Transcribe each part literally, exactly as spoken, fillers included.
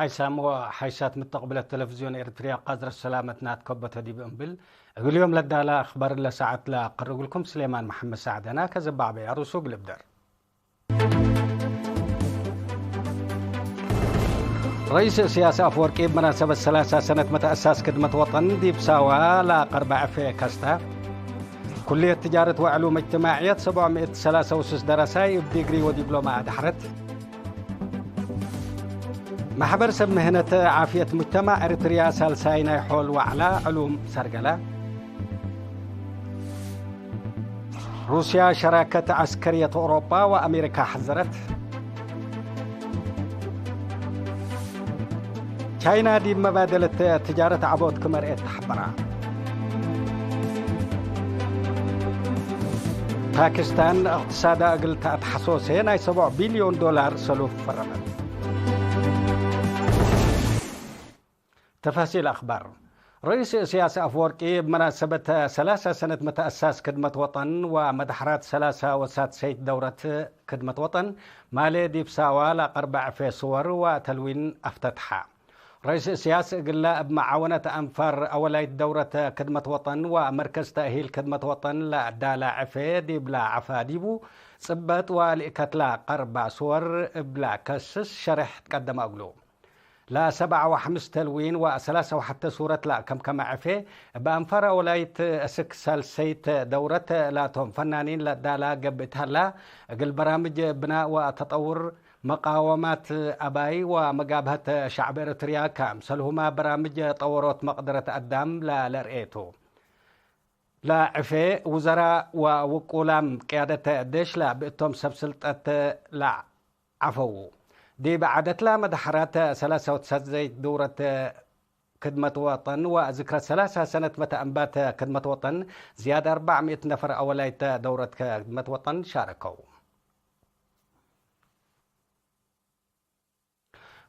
ሓይሳም ወሓይሳት ምተቅብለት ተለፍዝዮን ኤረትርያ ቃዝረት ሰላመት ናትከበተ ዲብ እምብል፣ እግል ዮም ለዳላ አክባር ለሰዓት ለአቀርብልኩም ስሌማን መሐመድ ሳዕደና። ከዘባዕበ አሩሱ እግል እብደር። ረኢስ እስያስ አፍወርቂ እብ መናሰበት ሰላሳ ሰነት መተአሳስ ክድመት ወጠን ዲብ ሳዋ ለአቀርበ ዕፌ ከስተ። ኩልየት ትጃረት ወዕሉም እጅትማዕየት ሰብዕ ምእት ሰላሳ ወስስ ደረሳይ እብ ዲግሪ ወዲፕሎማ አድሐረት። ማሕበር ሰብ ምህነት ዓፍየት ሙጅተማዕ ኤሪትርያ ሳልሳይ ናይ ሖል ወዕላ ዕሉም ሰርገለ። ሩስያ ሸራከት ዐስከርየት ኦሮጳ ወአሜሪካ ሐዘረት። ቻይና ዲብ መባደለት ትጃረት ዐቦት ክም አርኤት ተሐበራ። ፓኪስታን እቅትሳዳ እግል ተአትሐሶሴ ናይ ሰብዕ ቢልዮን ዶላር ሰሉፍ ፈረመት። ተፋሲል አክባር። ረኢስ እስያስ አፍወርቂ እብ መናሰበት ሰላሳ ሰነት መተአሳስ ክድመት ወጠን ወመድሐራት ሰላሳ ወሳድሰይት ደውረት ክድመት ወጠን ማሌ ዲብ ሳዋ ለአቀርበ ዕፌ ስወር ወተልዊን አፍተትሐ። ረኢስ እስያስ እግለ እብ መዓወነት አንፋር አወላይት ደውረት ክድመት ወጠን ወመርከዝ ተእሂል ክድመት ወጠን ለዳላ ዕፌ ዲብለ ዐፋ ዲቡ ጽበጥ ወልእከትለ ቀርባ ስወር እብለ ከስስ ሸሬሕ ትቀደመ እግሉ። ለሰብዓ ወሐምስ ተልዊን ወሰላሳ ወሐተ ሱረት ለከምከመ ዕፌ፣ እብ አንፋር አወላይት እስክ ሳልሰይት ደውረት ላቶም ፈናኒን ለዳላ ገብእ ተህላ፣ እግል በራምጅ ብናእ ወተጠውር፣ መቃወማት አባይ ወመጋብሀት ሸዕብ ኤረትርያ፣ ከምሰልሁመ በራምጅ ጠወሮት መቅደረት አዳም ለለርኤቱ። ለዕፌ ውዘራ ወውቁላም ቅያደት ዴሽ ለብእቶም ሰብ ስልጠት ለዐፈዉ። ዲብ ዐደትለ መድሐራት ሰላሳ ወትሰዓት ዘይት ደውረት ክድመት ወጠን ወዝክረት ሰላሳ ሰነት መተአንባት ክድመት ወጠን ዝያድ አርበዕ ምእት ነፈር አወላይት ደውረት ክድመት ወጠን ሻረከው።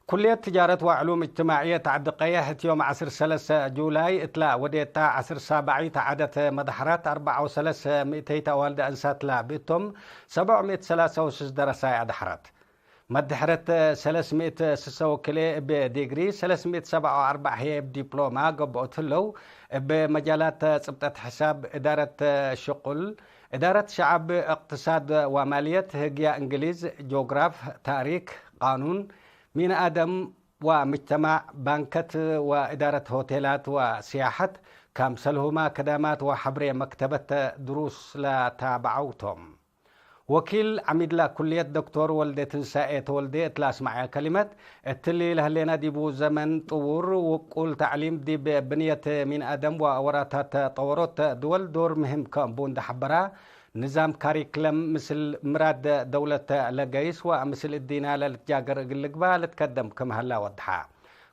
ኩልየት ትጃረት ወዕሉም እጅትማዕየት ዐዲ ቀየሕ፣ እት ዮም ዐስር ሰለሰ ጁላይ እትለ ወዴታ ዐስር ሳብዒት ዐደት መድሐራት አርበዕ ወሰለስ ምእተይት አዋልድ አንሳት ለብእቶም ሰብዕ ምእት ሰላሳ ወስስ ደረሳይ አድሐረት። መድሐረት ሰለስ ምእት ስሰ ወክልኤ እብ ዲግሪ፣ ሰለስ ምእት ሰብዓ ወአርበዕ ህዬ እብ ዲፕሎማ ገብኦት ህለው፣ እብ መጃላት ጽብጠት ሕሳብ፣ እዳረት ሽቁል፣ እዳረት ሸዐብ፣ እቅትሳድ ወማልየት፣ ህግያ እንግሊዝ፣ ጆግራፍ፣ ታሪክ፣ ቃኑን፣ ሚን አደም ወምጅተማዕ፣ ባንከት ወእዳረት ሆቴላት ወስያሐት፣ ከምሰልሁመ ክዳማት ወሐብሬ መክተበት ድሩስ ለታብዐው ቶም። ወኪል ዐሚድለ ኩልየት ዶክቶር ወልዴትንሳኤ ተወልዴ እት ለአስመዐ ከሊመት፣ እትሊ ለህሌነ ዲቡ ዘመን ጥዉር ውቁል ተዕሊም ዲብ ብንየት ሚን አደም ወወራታት ጠወሮት ድወል ዶር ምህም ከእንቡ እንዴ ሐበራ፣ ንዛም ካሪክለም ምስል ምራድ ደውለት ለገይስ ወምስል እዲና ለልትጃገር እግል ልግበእ ልትከደም ክም ሀላ ወድሐ።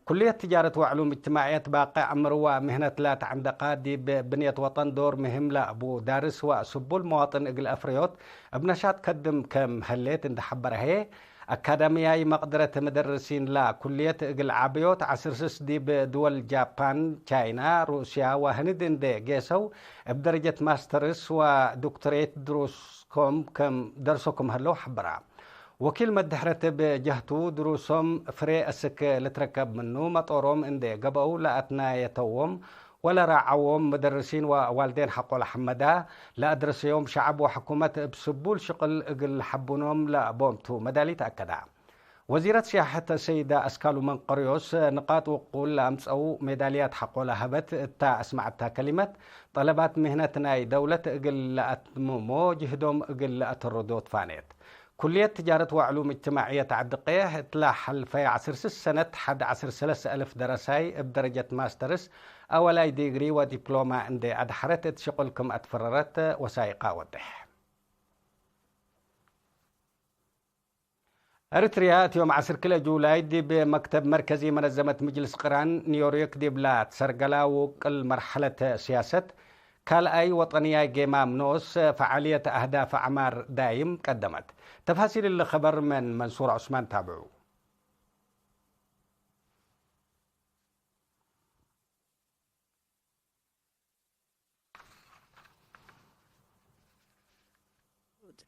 ኩልየት ትጃረት ወዕሉም እጅትማዕየት ባቅዕ ዕምር ወምህነት ለተዐንደቀ ዲብ ብንየት ወጠን ዶር ምህም ለአቡ ዳርስ ወስቡል መዋጥን እግል አፍረዮት እብ ነሻጥ ከድም ከም ህሌት እንዴ ሐበረ ህዬ፣ አካዳምያይ መቅደረት መደርሲን ለኩልየት እግል ዐበዮት ዐስር ስስ ዲብ ድወል ጃፓን፣ ቻይና፣ ሩስያ ወህንድ እንዴ ጌሰው እብ ደረጀት ማስተርስ ወዶክቶሬት ድሩስኮም ከም ደርሶ ክም ህለው ሐበረ። ወኪል መድሕረት እብ ጀህቱ፣ ድሩሶም ፍሬ እስክ ልትረከብ ምኑ፣ መጦሮም እንዴ ገብአው ለአትናየተዎም ወለራዐዎም መደርሲን ወዋልዴን ሐቆ ለሐመዳ፣ ለአድረሰዮም ሸዐብ ወሕኩመት እብ ስቡል ሽቅል እግል ሐቡኖም ለቦምቱ መዳሊት አከዳ። ወዚረት ሲያሐት ሰይዳ አስካሉ መንቀርዮስ፣ ንቃጥ ውቁል ለአምጸው ሜዳልያት ሐቆ ለሀበት እታ አስመዐታ ከሊመት፣ ጠለባት ምህነት ናይ ደውለት እግል ለአትምሞ ጅህዶም እግል ለአተርዶ ትፋኔት። ኩልየት ትጃረት ወዕሉም እጅትማዕየት ዐዲ ቀየሕ፣ እትለ ሐልፈየ ዐስር ስስ ሰነት ሐድ ዐስር ሰለስ አልፍ ደረሳይ እብ ደረጀት ማስተርስ፣ አወላይ ዲግሪ ወዲፕሎማ እንዴ አድሐረት እት ሽቁል ክም አትፈረረት ወሳይቃ ወዴሕ። ኤሪትርያ እት ዮም ዐስር ክልኤ ጁላይ ዲብ መክተብ መርከዚ መነዘመት ምጅልስ ቅራን ኒዮርክ ዲብላ ትሰርገላ ውቅል መርሐለት ስያሰት፣ ካልኣይ ወጠንያይ ጌማም ኖስ ፈዓልየት አህዳፍ አዕማር ዳይም ቀደመት። ተፋሲል እሊ ኸበር ምን መንሱር ዑስማን ታብዑ።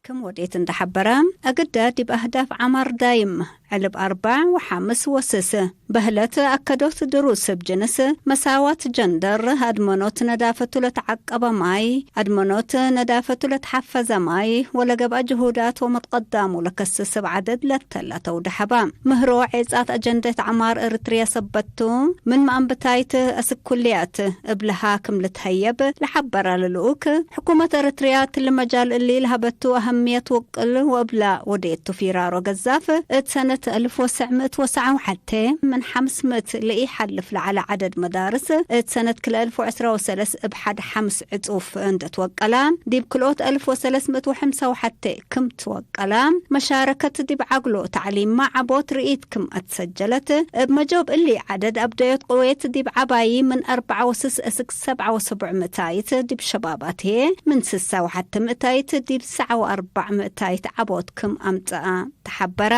ክም ወዴት እንደ ሐበረ፣ እግደ ዲብ አህዳፍ ዐማር ዳይም ዕልብ አርበዕ ወሐምስ ወስስ በህለት አከዶት ድሩስ እብ ጅንስ መሳዋት ጀንደር፣ አድመኖት ነዳፈቱ ለተዐቀበ ማይ፣ አድመኖት ነዳፈቱ ለተሐፈዘ ማይ ወለገብአ ጅሁዳት ወመትቀዳሙ ለከስስ እብ ዐደድ ለተለ ተውደሐበ። ምህሮ ዔጻት አጀንደት ዐማር እርትርየ ሰበት ቱ፣ ምን መአንብታይት አስክ ኩልያት እብልሃ ክም ልትሀየብ ለሐበረ ለልኡክ፣ ሕኩመት እርትርያ እትሊ መጃል እሊ ለሀበቱ አሀምየት ውቅል ወእብላ ወዴቱ ፊራሮ ገዛፍ፣ እት ሰነት አልፍ ወትሰዕ ምእት ወሰብዓ ወሐቴ ምን ሐምስ ምእት ለኢሐልፍ ለዐለ ዐደድ መዳርስ፣ እት ሰነት ክልኤ አልፍ ወዕስራ ወሰለስ እብ ሐድ ሐምስ ዕጹፍ እንዴ ትወቀላ፣ ዲብ ክልኦት አልፍ ወሰለስ ምእት ወሐምሳ ወሐቴ ክም ትወቀላ፣ መሻረከት ዲብ ዐግሎ ተዕሊምመ ዐቦት ርኢት ክም አትሰጀለት፣ እብ መጆብ እሊ ዐደድ አብደዮት ቅዌት ዲብ ዐባዪ ምን አርበዓ ወስስ እስክ ሰብዓ ወሰቡዕ ምእታይት፣ ዲብ ሸባባት ህዬ ምን ስሳ ወሐቴ ምእታይት ዲብ ሰብዓ ወአርበዕ ምእታይት ዐቦት ክም አምጸአ ተሐበረ።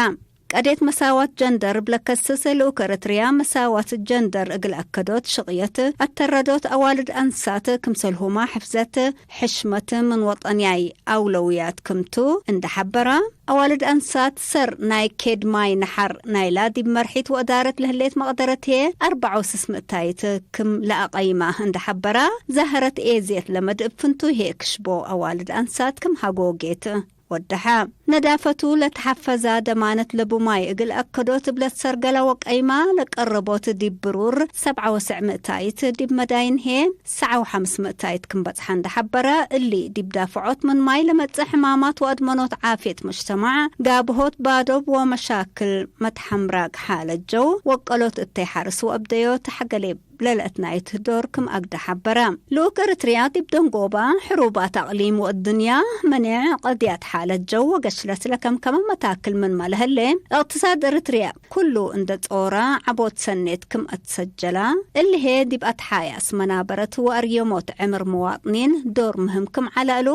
ቀዴት መሳዋት ጀንደር እብ ለከስስ ልኡክ እርትርያ፣ መሳዋት ጀንደር እግል አከዶት ሽቅየት አተረዶት አዋልድ አንሳት ክምሰልሁመ ሕፍዘት ሕሽመት ምን ወጠንያይ አውለውያት ክምቱ እንዴ ሐበረ፣ አዋልድ አንሳት ሰር ናይ ኬድ ማይ ነሐር ናይላ ዲብ መርሒት ወእዳረት ለህሌት መቅደረት ህዬ አርበዓ ወስስ ምእታይት ክም ለአቀይማ እንዴ ሐበረ፣ ዛህረት ኤዜት ለመድ እብ ፍንቱይ ህዬ ክሽቦ አዋልድ አንሳት ክም ሀጎጌት ወደሐ። ነዳፈቱ ለተሐፈዛ ደማነት ለቡ ማይ እግል አከዶት እብ ለትሰርገላ ወቀይማ ለቀረቦት ዲብ ብሩር ሰብዓ ወሰዕ ምእታይት፣ ዲብ መዳይን ህዬ ሰብዓ ወሐምስ ምእታይት ክም በጽሐ እንዴ ሐበረ፣ እሊ ዲብ ዳፍዖት ምን ማይ ለመጽእ ሕማማት ወአድመኖት ዓፍየት መጅተማዕ፣ ጋብሆት ባዶብ ወመሻክል መትሐምራግ ሓለት ጀው ወቀሎት እተይ ሐርስ ወአብደዮት ሐገሌብ ለለአትናይት ዶር ክም አግደ ሐበረ። ልኡክ እርትርያ ዲብ ደንጎባ፣ ሕሩባት አቅሊም ወእድንያ፣ መኔዕ፣ ቀድያት ሓለት ጀው ወገሽለት ለከምከመ መታክል ምንመ ለህሌ፣ እቅትሳድ እርትርያ ኩሉ እንዴ ጾረ ዐቦት ሰኔት ክም አትሰጀላ፣ እሊ ህዬ ዲብ አትሓያስ መናበረት ወአርየሞት ዕምር መዋጥኒን ዶር ምህም ክም ዐለ እሉ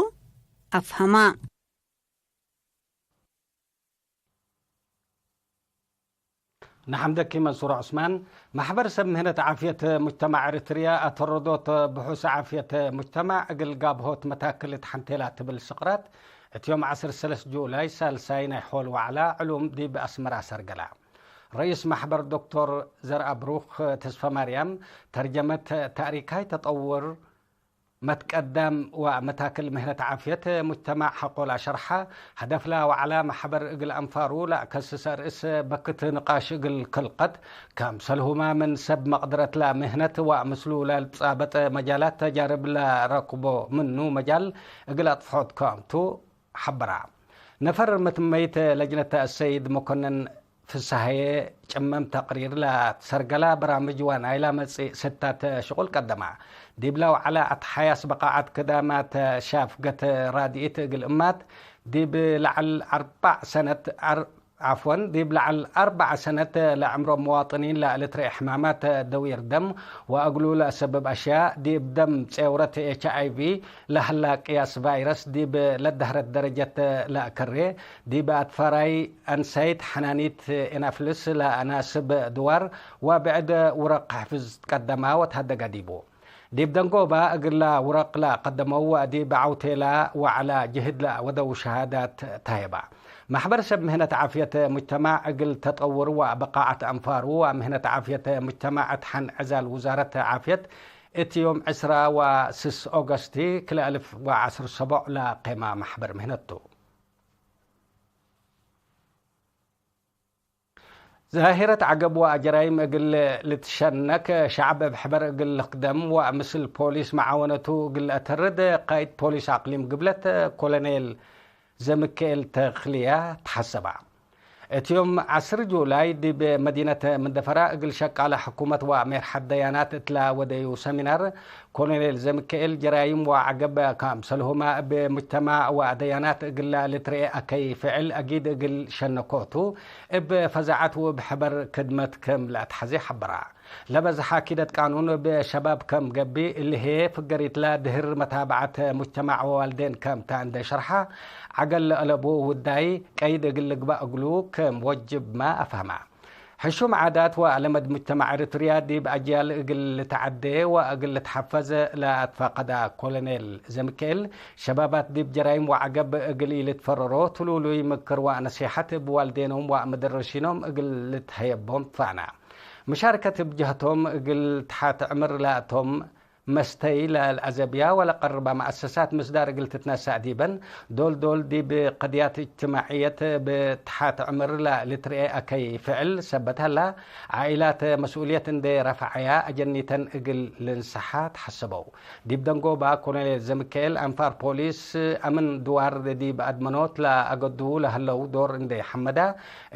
አፍሀማ። ነሐምደኪ መንሱር ዑስማን። ማሕበር ሰብ ምህነት ዓፍየት ሙጅተማዕ ኤሪትርያ አተረዶት ብሑስ ዓፍየት ሙጅተማዕ እግል ጋብሆት መታክል እት ሐንቴላ ትብል ስቅራት፣ እት ዮም ዐስር ሰለስ ጁላይ ሳልሳይ ናይ ሖል ወዐላ ዕሉም ዲብ አስመራ ሰርገላ። ረኢስ ማሕበር ዶክቶር ዘርአብሩክ ተስፈማርያም፣ ተርጀመት ተእሪካይ ተጠውር መትቀዳም ወመታክል ምህነት ዓፍየት ሙጅተማዕ ሐቆላ ሸርሐ፣ ሀደፍላ ወዐላ መሕበር እግል አንፋሩ ለአከስሰ ርእስ በክት ንቃሽ እግል ክልቀት፣ ከምሰልሁመ ምን ሰብ መቅደረትላ ምህነት ወምስሉ ለልትጻበጥ መጃላት ተጃርብ ለረክቦ ምኑ መጃል እግል አጥፍሖት ክምቱ ሐበራ። ነፈር መትመይት ለጅነት አሰይድ መኮነን ፍሰሃየ ጭመም ተቅሪር ለትሰርገላ በራምጅ ወናይላ መጽእ ስታት ሽቁል ቀደማ። ዲብላ ወዐለ አትሓያስ በቃዐት ክዳማት ሻፍገት ራድኢት እግል እማት ዲብ ለዐል አርበዕ ሰነት አር-፣ ዓፍወን፣ ዲብ ለዐል አርበዕ ሰነት ለዕምሮም መዋጥኒን ለልትረኤ ሕማማት ደዊር ደም ወእግሉ ለአሰብብ አሽያእ፣ ዲብ ደም ጼውረት ኤች አይ ቪ ለሀላ ቅያስ ቫይረስ ዲብ ለደህረት ደረጀት ለአከሬ፣ ዲብ አትፋራይ አንሳይት ሐናኒት ኤናፍልስ ለአናስብ ድዋር ወብዕድ ውረቅ ሕፍዝ ትቀደማ ወትሀደጋ ዲቡ። ዲብ ደንጎባ እግላ ውረቅ ለቀደመው ወዲብ ዐውቴላ ወዐላ ጅህድ ለወደው ሸሃዳት ተሀየባ። መሕበር ሰብ ምህነት ዓፍየት ሙጅተማዕ እግል ተጠውር ወበቃዐት አንፋሩ ወምህነት ዓፍየት ሙጅተማዕ እት ሐን ዕዛል ውዛረት ዓፍየት እት ዮም ዕስራ ወስስ ኦገስቲ ክልኤ አልፍ ወዐስር ሰቦዕ ለቄማ መሕበር ምህነት ቱ። ዛሂረት ዐገብ ወአጀራይም እግል ልትሸነክ፣ ሸዐብ እብ ሕበር እግል ልክደም ወምስል ፖሊስ መዓወነቱ እግል ለአተርድ፣ ቃይድ ፖሊስ አቅሊም ግብለት ኮሎኔል ዘምክኤል ተክልየ ተሐሰባ። እት ዮም ዐስር ጁላይ ዲብ መዲነት ምንደፈራ እግል ሸቃለ ሕኩመት ወሜርሐት ደያናት እትላ ወደዩ ሰሚናር፣ ኮሎኔል ዘምክኤል ጀራይም ወዐገብ ከምሰልሁመ እብ ሙጅተማዕ ወደያናት እግላ ልትርኤ አከይ ፍዕል አጊድ እግል ሸነኮቱ፣ እብ ፈዛዐት ወእብ ሕበር ክድመት ክም ለአትሐዜ ሐበራ። ለበዝሐ ኪደት ቃኑን እብ ሸባብ ከም ገብእ፣ እሊ ህዬ ፍገሪትላ ድህር መታብዐት ሙጅተማዕ ወዋልዴን ከም ተ እንዴ ሸርሐ፣ ዐገል ለአለቡ ውዳይ ቀይድ እግል ልግባእ እግሉ ክም ወጅብመ አፍሀመ። ሕሹም ዓዳት ወአለመድ ሙጅተማዕ ኤሪትርያ ዲብ አጅያል እግል ልትዐዴ ወእግል ልትሐፈዝ ለአትፋቀዳ ኮሎኔል ዘሚካኤል፣ ሸባባት ዲብ ጀራይም ወዐገብ እግል ኢልትፈረሮ፣ ትሉሉይ ምክር ወነሲሐት እብ ዋልዴኖም ወመደረሺኖም እግል ልትሀየቦም ትፋና። መሻርከት እብ ጀህቶም፣ እግል ተሓት ዕምር ለአቶም መስተይ ለልአዘብያ ወለቀርባ መአሰሳት ምስዳር እግል ትትነሳእ ዲበን፣ ዶል-ዶል ዲብ ቅድያት እጅትማዕየት እብ ተሓት ዕምር ለልትርኤ አከይ ፍዕል ሰበት ሀላ፣ ዓኢላት መስኡልየት እንዴ ረፈዐያ አጀኒተን እግል ልንሰሓ ተሐሰበው። ዲብ ደንጎባ ኮሎኔል ዘሚካኤል አንፋር ፖሊስ አምን ድዋር ዲብ አድመኖት ለአገዱ ለህለው ዶር እንዴ ሐመዳ፣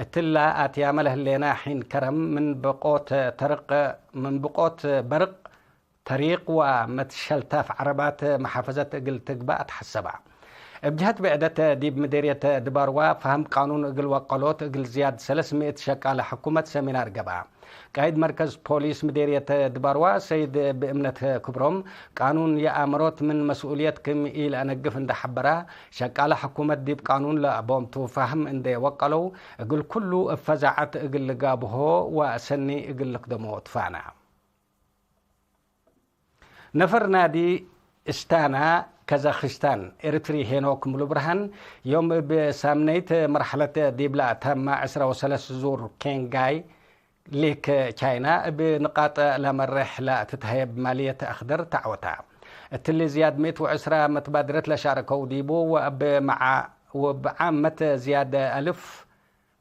እትላ አትያመ ለህሌና ሒን ከረም ምን ብቆት ተርቅ፣ ምን ብቆት በርቅ ተሪቅ ወመትሸልታፍ ዐረባት መሓፈዘት እግል ትግባእ ተሐሰባ። እብ ጀሀት ብዕደት፣ ዲብ ምዴርየት ድባርዋ ፈሀም ቃኑን እግል ወቀሎት እግል ዝያድ ሰለስ ምእት ሸቃለ ሕኩመት ሰሚናር ገብአ። ቃይድ መርከዝ ፖሊስ ምዴርየት ድባርዋ ሰይድ ብእምነት ክብሮም፣ ቃኑን የአመሮት ምን መስኡልየት ክም ኢለአነግፍ እንዴ ሐበራ፣ ሸቃለ ሕኩመት ዲብ ቃኑን ለአቦምቱ ፋህም እንዴ ወቀለው፣ እግል ኩሉ እብ ፈዛዐት እግል ልጋብሆ ወሰኒ እግል ልክደሞ ትፋና። ነፈር ናዲ እስታና ካዛክስታን ኤሪትሪ ሄኖክ ሙሉብርሃን፣ ዮም እብ ሳምነይት መርሐለት ዲብላ ታማ ዕስራ ወሰለስ ዙር ኬንጋይ ሊክ ቻይና እብ ንቃጥ ለመሬሕ ለትትሀየብ ማልየት አክደር ተዐወታ። እትሊ ዝያድ ምእት ወዕስራ መትባድረት ለሻረከው ዲቡ ወእብ መዓ-፣ ወእብ ዓመት ዝያድ አልፍ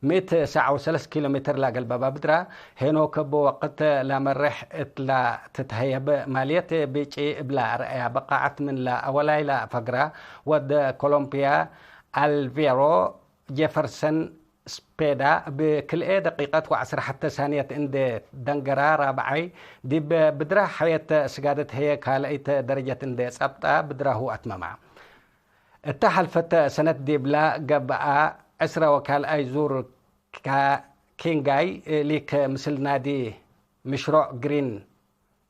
ምእት ሰዓ ወሰለስ ኪሎ ሜትር ለአገልበባ ብድራ፣ ሄኖክ እብ ወቅት ለመሬሕ እት ለትትሀየብ ማልየት ብጪ እብላ ረአያ በቃዐት ምን ለአወላይ ለፈግራ ወድ ኮሎምፒያ አልቬሮ ጄፈርሰን ስፔዳ እብ ክልኤ ደቂቀት ወዐስር ሐተ ሳንየት እንዴ ደንገራ ራብዓይ፣ ዲብ ብድራ ሐየት ስጋደት ህዬ ካልአይት ደረጀት እንዴ ጸብጣ ብድራሁ አትመማ። እተ ሐልፈት ሰነት ዲብላ ገብአ ዕስረ ወካልኣይ ዙር ካ-፣ ኪንጋይ ሊክ ምስል ናዲ ምሽሮዕ ግሪን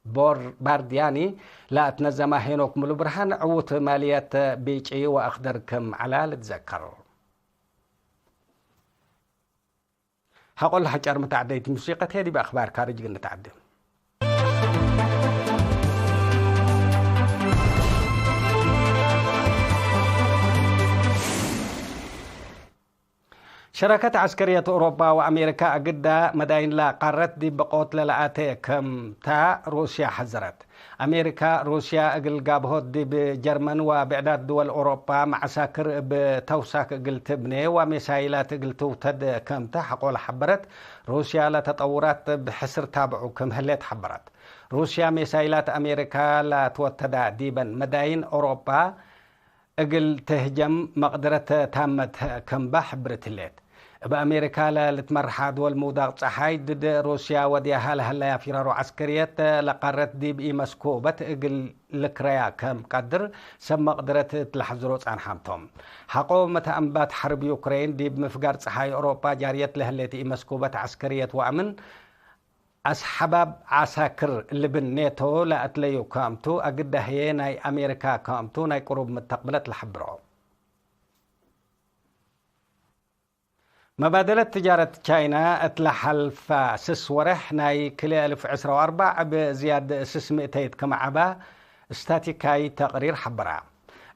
ቦር-፣ ባርድያኒ ለአትነዘማ ሄኖክ ሙሉብርሃን ዕዉት ማልየት ቢጪ ወአክደር ክም ዐላ ልትዘከር። ሐቆለ ሐጫር መትዐደይት ሙሲቀት ህዬ ዲብ አክባር ካርጅ እግል ንትዐዴ። ሸረከት ዐስከርየት ኦሮፓ ወአሜሪካ አግዳ መዳይን ለቃረት ዲብ ብቆት ለለአቴ ክምታ ሩስያ ሐዘረት። አሜሪካ፣ ሩስያ እግል ጋብሆት ዲብ ጀርመን ወብዕዳት ድወል ኦሮፓ መዐሳክር እብ ተውሳክ እግል ትብኔ ወሜሳይላት እግል ትውተድ ክምተ ሐቆለ ሐበረት። ሩስያ ለተጠውራት እብ ሕስር ታብዑ ክም ህሌት ሐበረት። ሩስያ ሜሳይላት አሜሪካ ለትወተዳ ዲበን መዳይን ኦሮፓ እግል ትህጀም መቅደረት ታመት ክምበ ሕብርት ህሌት። እብ አሜሪካ ለልትመርሓ ድወል ምውዳቅ ጸሓይ ድድ ሩስያ ወድያሃ ለሀለያ ፊራሮ ዐስከርየት ለቃረት ዲብ ኢመስኩበት እግል ልክረያ ከም ቀድር ሰብ መቅደረት እት ለሐዝሮ ጻንሓም ቶም። ሐቆ መተአንባት ሐርብ ዩክሬን ዲብ ምፍጋር ጸሓይ ኦሮፓ ጃርየት ለህሌት ኢመስኩበት ዐስከርየት ወአምን አስሐባብ ዐሳክር ልብን ኔቶ ለአትለዩ ክምቱ፣ አግዳ ህዬ ናይ አሜሪካ ክምቱ ናይ ቅሩብ ምተቅብለት ለሐብሮ። መባደለት ትጃረት ቻይና እት ለሐልፈ ስስ ወሬሕ ናይ ክልኤ አልፍ ዕስራ ወአርበዕ እብ ዝያድ ስስ ምእተይት ክም ዐባ ስታቲካይ ተቅሪር ሐበራ።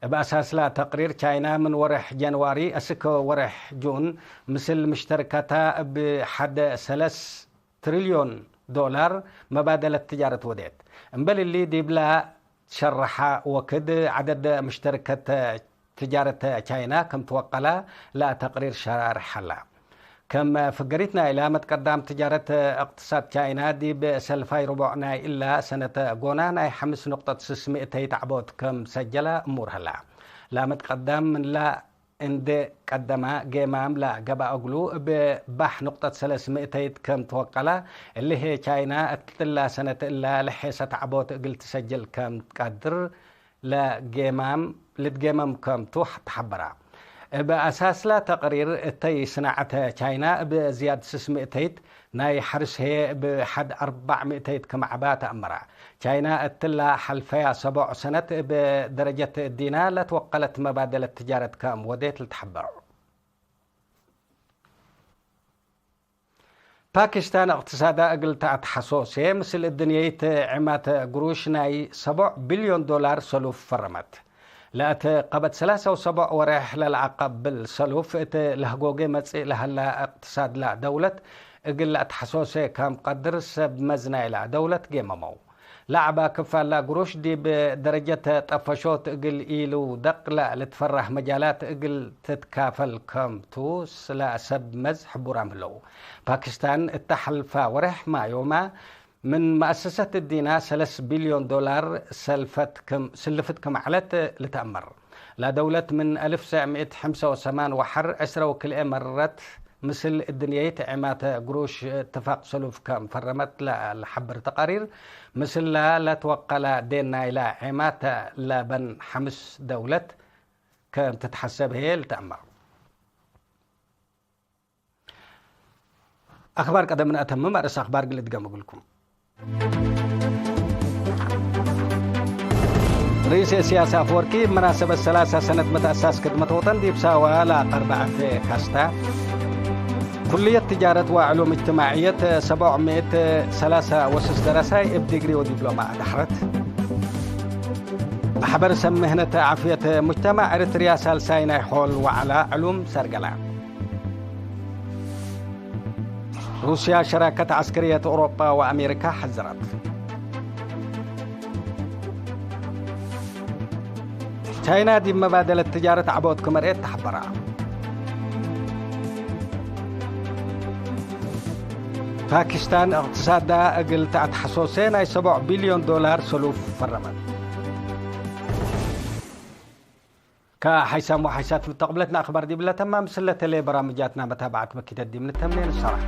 እብ አሳስላ ተቅሪር ቻይና ምን ወሬሕ ጃንዋሪ አስክ ወሬሕ ጁን ምስል ምሽተርከታ እብ ሐደ ሰለስ ትሪልዮን ዶላር መባደለት ትጃረት ወዴት። እምበል እሊ፣ ዲብላ ሸርሐ ወክድ ዐደድ ምሽተርከት ትጃረት ቻይና ክም ትወቀላ ለአተቅሪር ሸራርሕ ሀላ። ክም ፍገሪት ናይላ መትቀዳም ትጃረት እቅትሳድ ቻይና ዲብ ሰልፋይ ርቦዕ ናይ እላ ሰነት ጎና ናይ ሐምስ ንቅጠት ስስ ምእተይት ዐቦት ክም ሰጀላ እሙር ሀላ። ለመትቀዳም ምንላ እንዴ ቀደማ ጌማም ለገብአ እግሉ እብ ባሕ ንቅጠት ሰለስ ምእተይት ከም ትወቀላ፣ እሊ ህዬ ቻይና እትላ ሰነት እላ ለሔሰት ዐቦት እግል ትሰጅል ከም ትቀድር ለጌማም፣ ልትጌመም ከም ቱ ተሐበራ። እብ አሳስላ ተቅሪር እተይ ስናዐተ ቻይና እብ ዝያድ ስስ ምእተይት ናይ ሐርስ ህዬ እብ ሐድ አርበዕ ምእተይት ክም ዐባ ተአመራ። ቻይና እትላ ሐልፈያ ሰቦዕ ሰነት እብ ደረጀት እዲና ለትወቀለት መባደለት ትጃረት ከም ወዴት ልትሐበሮ። ፓኪስታን እቅትሳዳ እግል ተአትሐሶሴ፣ ምስል እድንየይት ዔማተ ግሩሽ ናይ ሰቦዕ ቢልዮን ዶላር ሰሉፍ ፈረመት። ለእት ቀበት ሰላሳ ወሰቦዕ ወሬሕ ለለአቀብል ሰሉፍ፣ እት ለህጎጌ መጽእ ለሀላ እቅትሳድላ ደውለት እግል ለአትሐሶሴ ከም ቀድር ሰብ መዝ ናይላ ደውለት ጌመመው። ለዐባ ክፋላ ግሩሽ ዲብ ደረጀት ጠፈሾት እግል ኢልውደቅ ለልትፈራህ መጃላት እግል ትትካፈል ከም ቱ ለሰብ መዝ ሕቡራም ህለው። ፓኪስታን እተ ሐልፋ ወሬሕ ማዮማ ምን መአሰሰት እዲና ሰለስ ቢልዮን ዶላር ሰልፈት ክም፣ ስልፍት ክም ዐለት ልትአመር። ለደውለት ምን አልፍ ወትሰዕ ምእት ወሐምሳ ወሰማን ወሐር ዕስረ ወክልኤ መረት ምስል እድንየይት ዔማተ ግሩሽ እትፋቅ ሰሉፍ ከም ፈረመት ለልሐብር ተቃሪር፣ ምስላ ለትወቀለ ዴን ናይላ ዔማተ ለበን ሐምስ ደውለት ከም ትትሐሰብ ህዬ ልትአመር። አክባር ቀደም ነአተምም፣ አርእስ አክባር ግል እድገም እግልኩም። ርኢስ እስያስ አፈወርቂ እብ መናሰበት ሰላሳ ሰነት መትአሳስ ክድመት ወጠን ዲብ ሳዋ ለአቀርበ ዐፌ ካስታ። ኩልየት ትጃረት ወዕሉም እጅትማዕየት ሰቦዕ ምእት ሰላሳ ወስስ ደረሳይ እብ ዲግሪ ወዲፕሎማ አዳሕረት። ማሕበር ሰብ ምህነት ዓፍየት ሙጅተማዕ ኤረትርያ ሳልሳይ ናይ ሖል ወዐላ ዕሉም ሰርገላ። ሩስያ ሸራከት ዐስከርየት ኦሮጳ ወአሜሪካ ሐዘረት። ቻይና ዲብ መባደለት ትጃረት ዐቦት ክመርኤት ተሐበራ። ፓኪስታን እቅትሳዳ እግል ተአትሐሶሴ ናይ ሰቦዕ ቢልዮን ዶላር ሰሉፍ ፈረመት። ከሐይሳም ወሐይሳት ምተቅብለትና አክባር ዲብለ ተማም፣ ስለተሌ በራምጃትና መታብዐት መኪተት ዲብ ንተምኔ ንሰራሕ።